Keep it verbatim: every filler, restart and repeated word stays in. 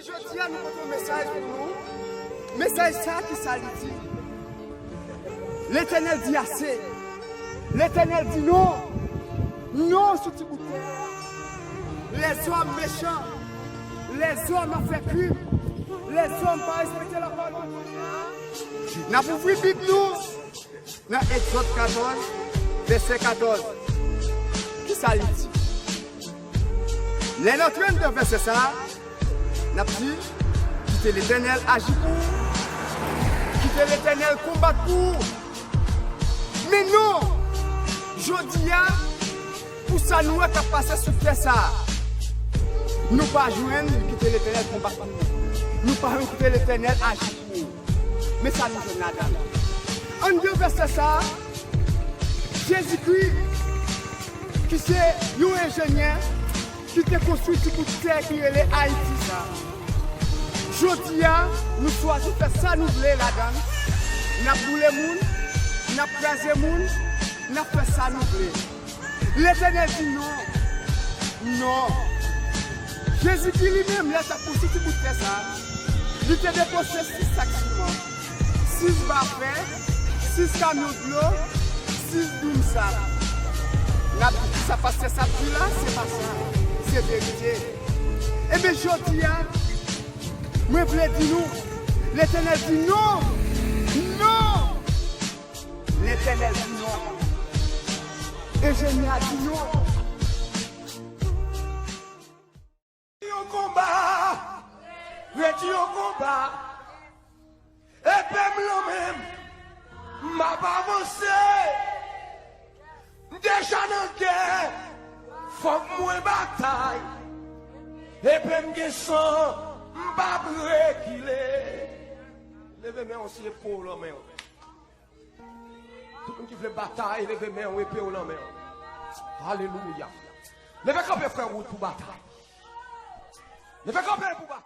Jodi a, nou pote yon mesaj pou nou. Mesaj sa, ki sa li di? Letènèl di ase. Letènèl di non. Non sou ti bout tè. Lèzòm mechan. Lèzòm ap fè krim. Lèzòm pa respekte lapawòl de Dye. N ap ouvri Bib nou nan Egzòd katòz, vèsè katòz. Ki sa li di? Lè n antre anndan vèsè sa a, n ap di, kite Letènèl aji pou ou. Kite Letènèl konbat pou ou. Men non, jodi a, pou sa nou wè k ap pase sou tè sa a, nou pa jwenn kite Letènèl konbat pou nou. Nou pa jwenn kite Letènèl aji pou ou. Men sa nou jwenn ladan l. Anndan vèsè sa a, Jezikri, ki se yon enjenyè, ki te konstwi ti bout tè ki rele Ayiti sa. Jodi a, nou chwazi fè sa nou vle ladan l. N ap boule moun, n ap kraze moun, n ap fè sa nou vle. Letènèl di non. Non. Jezikri li menm, lè l t ap konstwi ti bout tè sa, li te depoze sis sak siman, sis ba fè, sis kamyon dlo, sis doum sab. N ap di, kisa pastè sa ap di la? Se pa sa. Se verite. Ebyen, jodi a, mwen vle di nou, Letènèl di non. Non! Letènèl di non. Enjenyè a di non. Yon konba, redi yon konba. Epe m lan men m, m ap avanse. M deja nan gè, fòk mwen batay. Epe m gen san, m p ap rekile. Leve men w si epe w lan men w. Tout moun ki vle batay, leve men w, epe w lan men w. Alelouya. Leve kanpe, frè, wout pou batay. Leve kanpe pou batay.